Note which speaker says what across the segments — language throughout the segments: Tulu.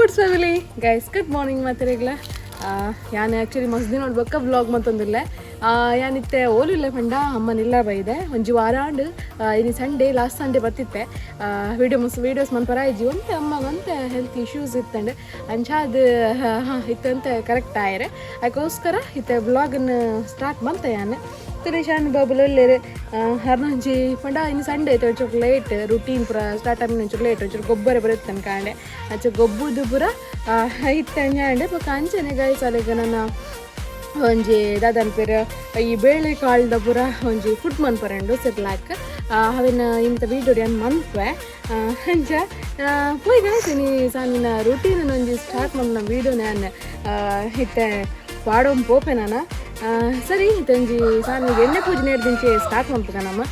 Speaker 1: Foods family guys, good morning ಮಾತಾಡಿಗ್ಲ. ಯಾನ್ ಆ್ಯಕ್ಚುಲಿ ಮಸ್ತ್ ದಿನ ಬೊಕ್ಕ ವ್ಲಾಗ್ ಮತ್ತೊಂದಿಲ್ಲ. ಯಾನಿತ್ತೆ ಓಲಿಲ್ಲ ಪಂಡ ಅಮ್ಮನಿಲ್ಲ ಬೈದೆ. ಒಂಜಿ ವಾರ ಆಂಡ್. ಇನಿ ಸಂಡೇ, ಲಾಸ್ಟ್ ಸಂಡೇ ಬತ್ತಿತ್ತೆ. ವಿಡಿಯೋ ಮಸ್ತ್ ವೀಡಿಯೋಸ್ ಮನ್ಪರ ಇಜ್ಜಿ. ಒಂತೆ ಅಮ್ಮ ಒಂತೆ ಹೆಲ್ತ್ ಇಶ್ಯೂಸ್ ಇತ್ತಂಡ್. ಅಂಚ ಅದು ಇತ್ತಂತೆ ಕರೆಕ್ಟ್ ಆಯರೆ. ಅದಕ್ಕೋಸ್ಕರ ಇತ್ತೆ ವ್ಲಾಗನ್ನು ಸ್ಟಾರ್ಟ್ ಮಂತೆ ಯಾನ್. ತುರೇಶಾನ್ ಬಾಬುಲು ಒಲ್ಲೆರ್ ಹರ್ನೊಂಜಿ ಪಂಡ ಇನ್ನು ಸಂಡೇ ಐತೆ, ಒಂಚೂರು ಲೇಟ್ ರುಟೀನ್ ಪೂರ ಸ್ಟಾರ್ಟ್ ಆಪಿನ. ಒಂಚೂರು ಲೇಟ್, ಒಂಚೂರು ಗೊಬ್ಬರ ಬರುತ್ತೆ ಕಾಂಡೆ. ಅಂಚ ಗೊಬ್ಬುದು ಪೂರ ಇತ್ತಂಜಾಂಡೆ. ಬೊಕ್ಕ ಅಂಚನೆ ಗೈಸ್, ಅಲೆಗ್ ನನ್ನ ಒಂಜಿ ದಾದನ್ಪೇರ್ ಈ ಬೇಳೆ ಕಾಳ್ದ ಪೂರ ಒಂಜಿ ಫುಡ್ ಮನ್ಪರಂಡು ಸಿರ್ಲಾಕ್. ಅವೆನ್ ಇಂತ ವೀಡಿಯೋ ಯಾನ್ ಮನ್ಪೆ. ಅಂಚ ಪೋಯ್ ಗಾಯ್ಸ್, ಇನಿ ಸಾನಿನ ರುಟೀನ್ ಒಂಜಿ ಸ್ಟಾರ್ಟ್ ಮಲ್ಪುನ ವೀಡಿಯೋ ಯಾನ್ ಇತ್ತೆ ಪಾಡೊಂದು ಪೋಪೆ ನಾನ. ಸರಿ, ಇತ್ತೊಂಜಿ ಸಾನಿಗೆ ಎಣ್ಣೆ ಪೂಜೆ ನೇರ್ದಿಂಚೆ ಸ್ಟಾರ್ಟ್ ಮನ್ಪುಗ ನಮ್ಮ.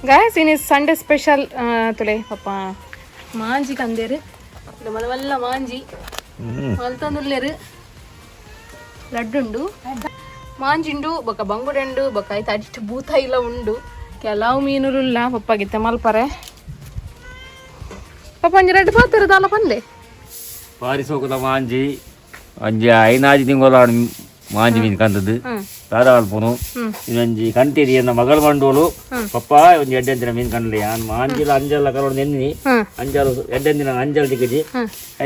Speaker 1: ಗಾಯ್ಸ್, ಇನಿ ಸಂಡೇ ಸ್ಪೆಷಲ್ ತುಲೆ ಪಪ್ಪ ಮಾಂಜಿ ಕಂದೇರು. ಮಲವಲ್ಲ ಮಾಂಜಿ ಮಲ್ತಂದುಲ್ಲೇರು. ಲಡ್ಡುಂಡು, ಮಾಂಜಿಂಡು, ಬೊಕ ಬಂಗುಡೆಂಡು, ಬೊಕ ಐತ ಅಡಿಟ್ಟು ಬೂತ ಇಲ್ಲ ಉಂಡು. ಕೆಲವು ಮೀನುలుಲ್ಲ ಪಪ್ಪಾಗಿತ್ತೆ ಮಲ್ಪರೆ. ಪಪ್ಪ, ಒಂಜಿ ರಡ್ಡ್ ಪಾತೆರ ದಾಲ ಪನ್ಲೆ.
Speaker 2: ಪಾರಿಸೋಕುದ ಮಾಂಜಿ. ಒಂಜಿ ಐನಾಜಿ ತಿಂಗೊಲ ಮಾಂಜಿ ಮೀನು ಕಂದದ್ದು. ದಾದ ಅಲ್ಪುನು? ಇನ್ನೊಂಜಿ ಕಂತೇರಿ ಎನ್ನ ಮಗಳ ಮಂಡೋಲು. ಪಪ್ಪ, ಒಂಜಿ ಎಡ್ಡೆಂತಿನ ಮೀನು ಕಂಡಲಿ. ಯಾನ್ ಮಾಂಜಿಲ ಅಂಜಲ್ಲ ಕರೋಡು ನೆನ್ನಿ. ಅಂಜಾಲು ಎಡ್ಡೆಂತಿನ ಅಂಜಲ್ ತಿಕ್ಕಜಿ.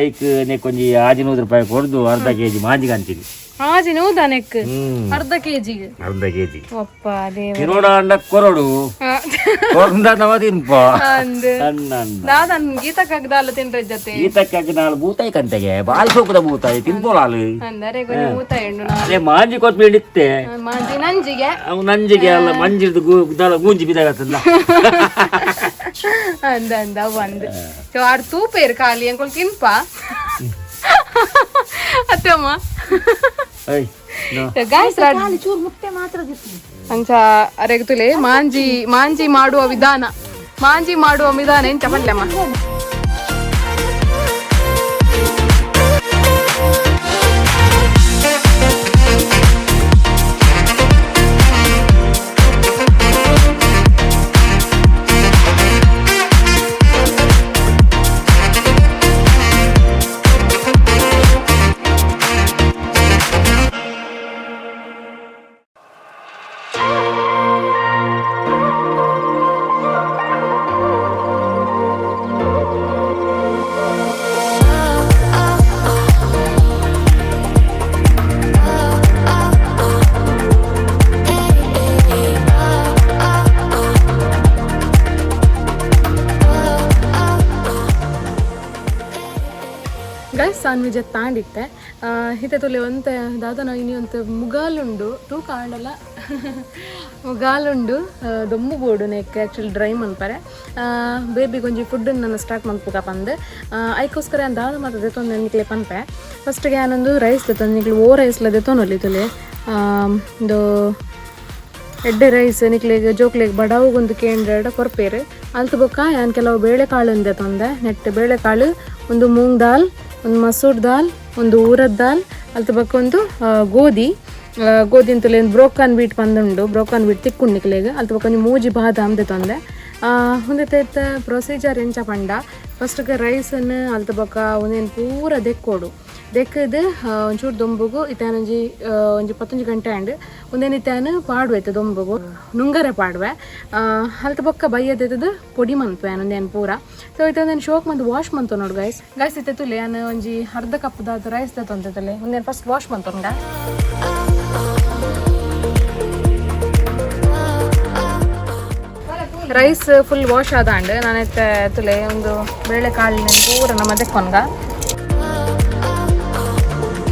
Speaker 2: ಐಕ್ ನೆಕ್ ಒಂಜಿ 600 ರೂಪಾಯಿ ಕೊಡ್ದು ಅರ್ಧ ಕೆಜಿ ಮಾಂಜಿ ಕಂತೀನಿ.
Speaker 1: ಆಜಿ ನೂದ ನೆಕ್? ಅರ್ಧ ಕೆಜಿಗೆ?
Speaker 2: ಅರ್ಧ ಕೆಜಿ.
Speaker 1: ಒಪ್ಪ ದೇವ.
Speaker 2: ತಿನ್ನೋಡ ಅಂಡ ಕೊರಡು ಕೊರಂದ ನವ ತಿನ್ಪ.
Speaker 1: ಅಂದ್.
Speaker 2: ಅನ್ನ.
Speaker 1: ದಾದನ್ ಗೀತಕ್ಕಾಗ ದಾಲ ತಿನ್ರೆ ಜೊತೆ.
Speaker 2: ಈತಕ್ಕಾಗಿ ನಾಳು ಬೂತಾಯಿ ಕಂತೆಗೆ, ಬಾರಿ ಸೋಕುದ ಬೂತಾಯಿ ತಿನ್ಪೋಲಾಲು.
Speaker 1: ಅಂದರೆ ಕೊಂಚ ಊತ ಎಣ್ಣು ನಾ.
Speaker 2: ಅದೇ ಮಾಂಜಿ ಕೊತ್ಮಿರಿ ಇತ್ತೆ.
Speaker 1: ಮಾಂಜಿ ನಂಜಿಗೆ.
Speaker 2: ಅವು ನಂಜಿಗೆ ಅಲ್ಲ, ಮಂಜಿರ್ದು ದಾಲ ಗೂಂಜಿ ಬಿದ್ದಾಗತ್ತಲ್ಲ.
Speaker 1: ಅಂದ ಅಂದ ಅವು ಅಂದ್. ಸೊ ಆರ್ ತೂಪೇರು ಖಾಲಿ ಅಂಕೊಲ್ ತಿನ್ಪ ಅತ್ತಮ್ಮ.
Speaker 2: I.
Speaker 1: Guys, ಅಂಚ ಅರೆಗ್ ತುಲೆ ಮಾಂಜಿ ಮಾಂಜಿ ಮಾಡುವ ವಿಧಾನ, ಮಾಂಜಿ ಮಾಡುವ ವಿಧಾನ ಎಂಚ ಪನ್ಲೆಮ್ಮ. Guys ಸಾನ್ವಿಜ ತಾಂಡಿತ್ತೆ ಹಿತೆ ತುಲೆ ಒಂತೆ ದಾದನ ಇನಿ ಒಂತೆ ಮುಗಾಲುಂಡು ತೂಕ ಆಂಡಲ ಮುಗಾಲುಂಡು ದೊಂಬು ಬೋಡು ನೆಕ್ ಆ್ಯಕ್ಚುಲಿ ಡ್ರೈ ಮನ್ಪರೆ ಬೇಬಿಗೆ ಒಂಜಿ ಫುಡ್ ನನ್ನ ಸ್ಟಾರ್ಟ್ ಮನ್ಪುಗ ಪಂದ್ ಐಕೋಸ್ಕರ ದಾದ ಮಾತ ದೆತ್ತೊಂದು ನಿಕ್ಲೆ ಪನ್ಪೆ ಫಸ್ಟ್ಗೆ ಯಾನೊಂದು ರೈಸ್ ದೆತ್ತೊಂದು ನಿಕ್ಲೆ ಓ ರೈಸ್ಲ ದೆತ್ತೊಂದು ತುಲೆ ಒಂದು ಎಡ್ಡೆ ರೈಸ್ ನಿಕ್ಲೆಗ್ ಜೋಕ್ಲೆಗ್ ಬಡವುಗೊಂದು ಕೇಂದ್ರ ಕೊರ್ಪೇರು ಅಲ್ತು ಬೊಕ್ಕ ಯಾನ್ ಕೆಲವು ಬೇಳೆಕಾಳು ಅಂದೆ ತೊಂದೆ ನೆಟ್ ಬೇಳೆಕಾಳು ಒಂದು ಮೂಂಗ್ ದಾಲ್ ಒಂದು ಮಸೂರ್ ದಾಲ್ ಒಂದು ಊರದ್ ದಾಲ್ ಅಲ್ತು ಬೊಕ್ಕ ಒಂದು ಗೋಧಿ ಗೋಧಿ ಅಂತಲೇ ಒಂದು ಬ್ರೋಕನ್ ಬೀಟ್ ಪಂದುಂಡು ಬ್ರೋಕನ್ ಬೀಟ್ ತಿಕ್ಕೊಂಡು ನಿಕ್ಲೆಗ್ ಅಲ್ತು ಬೊಕ್ಕ ಒಂಜಿ ಮೂಜಿ ಬಾದಾಮ್ ತೊಂದೆ ಉಂದೆತ ಪ್ರೊಸೀಜರ್ ಎಂಚ ಪಂಡ ಫಸ್ಟ್ಗೆ ರೈಸನ್ನು ಅಲ್ತು ಬೊಕ್ಕ ಒಂದೇನು ಪೂರ ದೆಕ್ಕೋಡು ದೆಕ್ಕದು ಒಂಚೂರು ದೊಂಬುಗು ಇತ್ತಾನೊಂಜಿ ಒಂಜಿ ಪತ್ತೊಂಜಿ ಗಂಟೆ ಆಂಡ್ ಒಂದೇನು ಇತ್ತಾನ ಪಾಡುವೆ ಇತ್ತೆ ದೊಂಬುಗು ನುಂಗರೆ ಪಾಡುವೆ ಅಲ್ತ ಬೊಕ್ಕ ಬೈಯದೆತ್ತದು ಪೊಡಿ ಮನ್ಪುವೆ ಒಂದೇನು ಪೂರ ಸೊ ಇತ್ತೆ ಒಂದೇನು ಶೋಕ್ ಮಂದು ವಾಶ್ ಮಂತು ನೋಡು ಗೈಸ್ ಗೈಸ್ ಇತ್ತೆ ತುಲೆ ಯಾನ್ ಒಂಜಿ ಅರ್ಧ ಕಪ್ ದಾದ ರೈಸ್ ದತ್ತೊಂತಲೆ ಒಂದೇನು ಫಸ್ಟ್ ವಾಶ್ ಮಂತೊಂಡ rice full wash ಆದಾಂಡ್ ನಾನೈತೆ ತುಲೆ ಒಂದು ಬೇಳೆಕಾಳಿನ ಪೂರ ನಮ್ಮ ದೆಕ್ಕೊನ್ಗ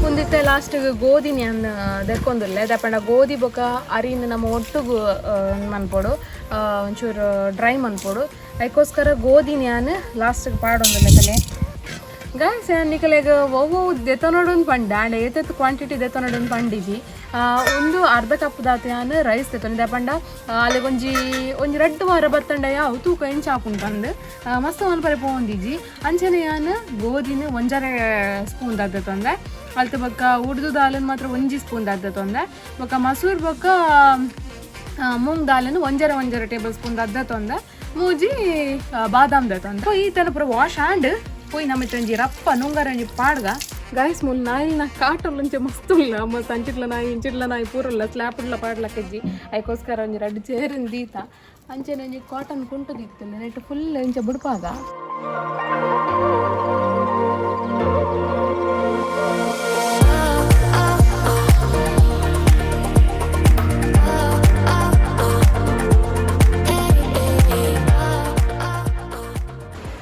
Speaker 1: ಒಂದಿತ್ತೆ ಲಾಸ್ಟ್ ಗೋಧಿನಿ ಅನ್ನ ದೆಕ್ಕೊಂದುಲ್ಲೆ ದಪ್ಪಂಡ ಗೋಧಿ ಬೊಕ ಅರಿನ ನಮ್ಮ ಒಟ್ಟುಗು ಮನ್ಪೊಡು ಒಂಚೂರು ಡ್ರೈ ಮನ್ಪೊಡು ಅದಕ್ಕೋಸ್ಕರ ಗೋಧಿನಿ ಅನ್ ಲಾಸ್ಟ್ಗೆ ಪಾಡೊಂದುಲ್ಲೆ ತಲೆ ಗಾಯ್ಸ್ ನಿಕಲೆಗ್ ಒವ್ವು ದೆತೊನೊಡುಂದು ಪಂಡ ಆಂಡ ಏತೆತ್ ಕ್ವಾಂಟಿಟಿ ದೆತೊನೊಡುಂದು ಪಂಡಿಜಿ ಒಂದು ಅರ್ಧ ಕಪ್ ದಾತ ಯಾನ್ ರೈಸ್ ದೆತೊಂದೆ ಪಂಡ ಅಲ್ಲಿಗೊಂಜಿ ಒಂಜಿ ರಡ್ಡ್ ವಾರ ಬತ್ತಂಡ ಯಾವು ತೂಕ ಎಂಚ ಆಪುಂಡು ಪಂದ್ ಮಸ್ತ್ ಮನ್ಪರೆ ಪೋವೊಂದಿಜ್ಜಿ ಅಂಚನೆ ಯಾನ್ ಗೋಧಿನ ಒಂಜರೆ ಸ್ಪೂನ್ ದಾತ್ ದೆತೊಂದೆ ಅಲ್ತ ಬೊಕ್ಕ ಉಡ್ದು ದಾಲನ್ ಮಾತ್ರ ಒಂಜಿ ಸ್ಪೂನ್ ದಾತ್ ದೆತೊಂದೆ ಬೊಕ್ಕ ಮಸೂರ್ ಬೊಕ್ಕ ಮೂಂಗ್ ದಾಲನ್ ಒಂಜರೆ ಒಂಜರೆ ಟೇಬಲ್ ಸ್ಪೂನ್ ದಾತ್ ದೆತೊಂದೆ ಮೂಜಿ ಬಾದಾಮ್ ದೆತೊಂದೆ ಈ ತರ ಪೂರ ವಾಶ್ ಆಂಡ್ ಪೋಯ್ ನಮ್ಮ ಒಂಜಿ ರಪ್ಪ ನುಂಗರ ಒಂಜಿ ಪಾಡ್ಗ ಗಾಯ್ಸ್ ಮುಲ್ ನಾಯಿನ ಕಾಟೊಲ್ಲಂಚೆ ಮಸ್ತ್ ಉಲ್ಲ ಮಸ್ತ್ ಅಂಚಿಡ್ಲ ನಾಯಿ ಇಂಚಿಡ್ಲ ನಾಯಿ ಪೂರಲ್ಲ ಸ್ಲ್ಯಾಪ್ ಉಡ್ಲ ಪಾಡ್ಲ ಕೆಜ್ಜಿ ಐಕೋಸ್ಕರ ಒಂಜಿ ರಡ್ಡ್ ಚೇರಿನ್ ದೀತ ಅಂಚೆನೆ ಒಂಜಿ ಕಾಟನ್ ಕುಂಟು ದೀತುಂಡು ನೆಟ್ ಫುಲ್ ಇಂಚ ಬುಡ್ಪಾಗ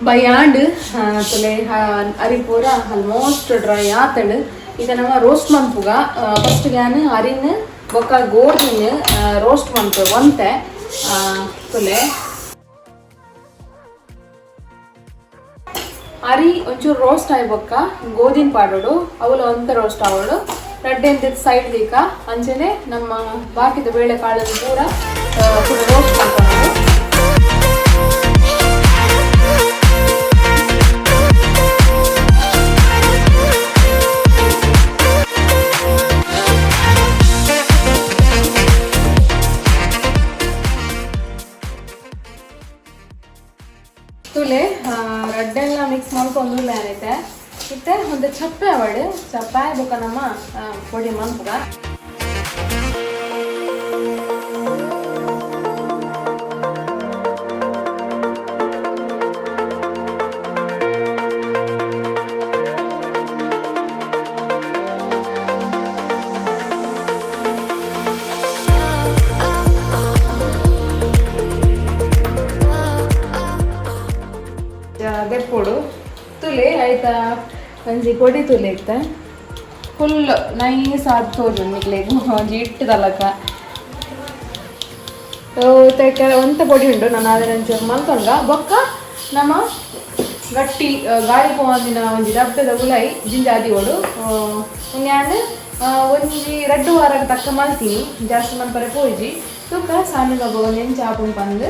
Speaker 1: ಬಯ್ಯಾಂಡ್ ತುಲೆ ಅರಿ ಪೂರ ಆಲ್ಮೋಸ್ಟ್ ಡ್ರೈ ಆತಂಡ್ ಈಗ ನಮ್ಮ ರೋಸ್ಟ್ ಮನ್ಪುಗ ಫಸ್ಟ್ ಯಾನ್ ಅರಿನ್ ಬೊಕ್ಕ ಗೋಧಿನ ರೋಸ್ಟ್ ಮನ್ಪು ಒಂತೆ ತುಲೆ ಅರಿ ಒಂಚೂರು ರೋಸ್ಟ್ ಆಯ್ ಬೊಕ್ಕ ಗೋಧಿನ ಪಾಡೋಡು ಅವಳು ಒಂತೆ ರೋಸ್ಟ್ ಆವಳು ರಡ್ಡೆ ಸೈಡ್ ದೀಕ ಅಂಚನೆ ನಮ್ಮ ಬಾಕಿದ ಬೇಳೆಕಾಳನ್ನು ಪೂರ ರೋಸ್ಟ್ ಮಾಡ್ಕೊಂಡು ತುಲೆ ರಡ್ಡೆಲ್ಲ ಮಿಕ್ಸ್ ಮಾಡ್ಕೊಂಡು ಏನೈತೆ ಇತ್ತೆ ಒಂದು ಚಪ್ಪೆ ಅವಳು ಚಪ್ಪೆ ಬೊಕ್ಕ ನಮ್ಮ ಪೊಡಿ ಮನ್ಪುಗ ದೆಪ್ಪೊಡು ತುಲೆ ಆಯ್ತಾ ಒಂಜಿ ಕೊಡಿ ತುಲೆ ಇತ್ತೆ ಫುಲ್ ನೈಸ್ ಆದ್ ತೋಜುಂಡು ನಿಕ್ಲೆಗ್ ಒಂಜಿ ಇಟ್ಟದಲಕ ಒಂತೆ ಪೊಡಿ ಉಂಡು ನಾನು ಅದನ್ನ ಒಂಚೂರು ಮಲ್ತೊಂಡ ಬೊಕ್ಕ ನಮ್ಮ ಗಟ್ಟಿ ಗಾಳಿ ಪೋವಂದಿನ ಒಂಜಿ ಡಬ್ಬೆದ ಉಲೈ ಜಿಂಜಾದಿ ಓಡು ಯಾನ್ ಒಂಜಿ ರಡ್ಡು ವಾರಗ್ ತಕ್ಕ ಮಲ್ತೀನಿ ಜಾಸ್ತಿ ಮನ್ಪರೆ ಪೋಯಿಜಿ ತೂಕ ಸಾನಿ ಬಾಬಾ ಒಂಜಿ ಎಂಚ ಆಪುಂಡು ಪಂದ್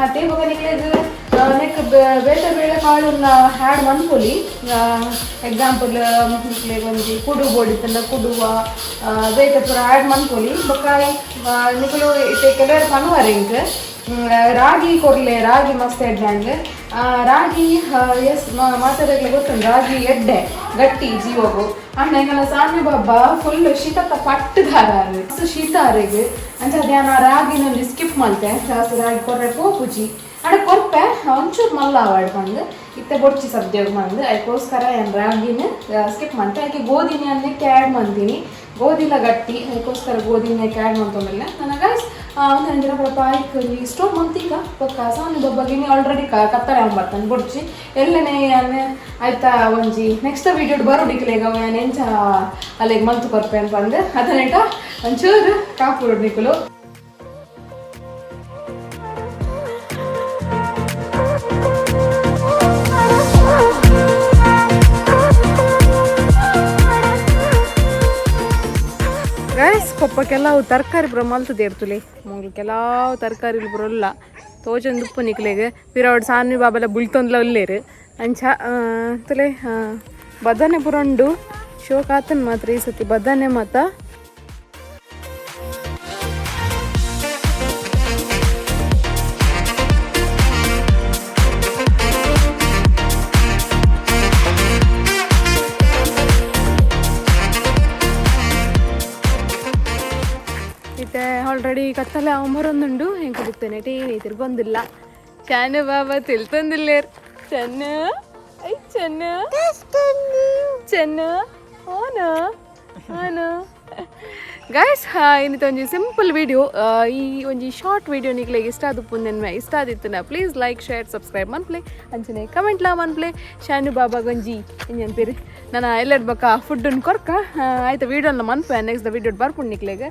Speaker 1: ಅತೆ ಬೊಕ ನಿಕ್ಲೆಗ್ ನೆಕ್ ಬೇತೆ ಬೇಳೆ ಕಾಳುನ್ನ ಆ್ಯಡ್ ಮನ್ಪೊಲಿ ಎಕ್ಸಾಂಪಲ್ ನಿಕ್ಲೆಗ್ ಒಂಜಿ ಕುಡು ಬೋಡಿತ್ತಂಡ ಕುಡುವ ಬೇತೆ ಪೂರ ಆ್ಯಡ್ ಮನ್ಪೊಲಿ ಬೊಕ್ಕ ನಿಕುಲು ಇತ್ತೆ ಕೆಲವೆರ್ ಪನುವರ್ ಎಂಕ್ ರಾಗಿ ಕೊರ್ಲೆ ರಾಗಿ ಮಸ್ತ್ ಎಡ್ಡೆ ರಾಗಿ ಎಸ್ ಮಾತಾಡಗ್ಲೆ ಗೊತ್ತುಂಡು ರಾಗಿ ಎಡ್ಡೆ ಗಟ್ಟಿ ಜೀವಗು ಅಂಡ ಎಂಕಲ್ನ ಸಾಮಿ ಬಾಬಾ ಫುಲ್ ಶೀತತ್ತ ಪಟ್ಟುದಾರ ಮಸ್ತ್ ಶೀತ ಅರೆಗ್ ಅಂಚ ಯಾನ್ ಆ ರಾಗಿನ ಒಂಜಿ ಸ್ಕಿಪ್ ಮಲ್ತೆ ಜಾಸ್ತಿ ರಾಗಿ ಕೊರ್ರೆ ಪೋಪುಜಿ ಅಂಡ ಕೊರ್ಪೆ ಒಂಚೂರು ಮಲ್ಲ ಆವಡ್ ಪಂದ್ ಇತ್ತೆ ಬೊಡ್ಚಿ ಸದ್ಯಗ್ ಮಂದ್ ಐಕೋಸ್ಕರ ಯಾನ್ ರಾಗಿನ ಸ್ಕಿಪ್ ಮಲ್ತೆ ಐಕೆ ಗೋಧಿನ ಅನ್ನಕ್ಕೆ ಆ್ಯಡ್ ಮಂತೀನಿ ಗೋಧಿಲ ಗಟ್ಟಿ ಅದಕ್ಕೋಸ್ಕರ ಗೋಧಿನ ಆ್ಯಡ್ ಮಂತೊಂದಿಲ್ಲ ನನಗೆ ಒಂದೊಂದಿನ ಪಾಪ ಒಂಜಿ ಸ್ಟೋರ್ ಮಂತಿಕ ಬೊಕ್ಕ ಸಾನು ಬೊಬ್ಬಗಿನಿ ಆಲ್ರೆಡಿ ಕತ್ತಲೆ ಅವ್ನು ಬರ್ತಾನೆ ಬೊಡ್ಚಿ ಎಲ್ಲನೇ ಯಾನ್ ಆಯ್ತಾ ಒಂಜಿ ನೆಕ್ಸ್ಟ್ ವೀಡಿಯೋ ಬರೋಡಿಕ್ಲೇಗ ಯಾನ್ ಎಂಚ ಅಲ್ಲಿಗೆ ಮಂತು ಕೊರ್ಪೆ ಪಂದ್ ಅದನೇಟ ಒಂಚೂರು ಕಾಪುಡು ನಿಕುಲು. ಗೈಸ್, ಪಪ್ಪ ಕೆಲವು ತರಕಾರಿ ಪೂರ ಮಲ್ತದೆ ಇರ್ತುಲೆ. ಮೊಗ್ಲು ಕೆಲವು ತರಕಾರಿಲು ಪೂರ ತೋಜೊಂದು ಉಪ್ಪು ನಿಕ್ಲೆಗ್. ಪಿರವಡ್ ಸಾನ್ವಿ ಬಾಬಲ ಬುಳ್ತೊಂದ್ಲ ಉಲ್ಲೇರು. ಅಂಚ ತುಲೆ, ಬದನೆ ಪೂರ ಉಂಡು. ಶೋಕಾತನ್ ಮಾತ್ರ ಈ ಸತಿ ಬದನೆ ಮಾತ. ಇತ್ತೆ ಆಲ್ರೆಡಿ ಕತ್ತಲೆ ಬರೊಂದುಂಡು. ಎಂಕ್ ಬುಕ್ತೇನೆ ಟೀ ತಿರ್ಗೊಂದಿಲ್ಲ. ಚಾನು ಬಾಬಾ ತಿಳ್ತೊಂದಿಲ್ಲೇರ್. ಚೆನ್ನ, I ಚೆನ್ನ, ಚೆನ್ನ, ಓನ ಓನ. ಗೈಸ್, ಇನ್ನಿತ ಒಂಜಿ ಸಿಂಪಲ್ ವಿಡಿಯೋ, ಈ ಒಂಜಿ ಶಾರ್ಟ್ ವಿಡಿಯೋ ನಿಕ್ಲೆಗ್ ಇಷ್ಟ ಆದುಪ್ಪು ನೆನ್ಮೆ. ಇಷ್ಟ ಆದಿತ್ತುನ ಪ್ಲೀಸ್ ಲೈಕ್, ಶೇರ್, ಸಬ್ಸ್ಕ್ರೈಬ್ ಮನ್ಪ್ಲೆ. ಅಂಚನೆ ಕಮೆಂಟ್ಲಾ ಮನ್ಪ್ಲೆ. ಶಾನು ಬಾಬಾಗೊಂಜಿ ಇಂಜನ್ ಪೇರು ನಾನು ಎಲ್ಲರ ಬಕ್ಕ ಫುಡ್ಡನ್ನು ಕೊರ್ಕ. ಆಯ್ತು, ವೀಡಿಯೋನ ಮನ್ಪೆ. ನೆಕ್ಸ್ಟ್ ವಿಡಿಯೋ ಬರ್ಪುಂಡು ನಿಕ್ಲೆಗ್.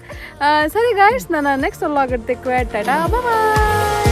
Speaker 1: ಸರಿ ಗಾಯ್ಸ್, ನಾನು ನೆಕ್ಸ್ಟ್ ವ್ಲಾಗ್ ತೆಕ್ವೆ. ಟಾಟಾ, ಬಾಯ್.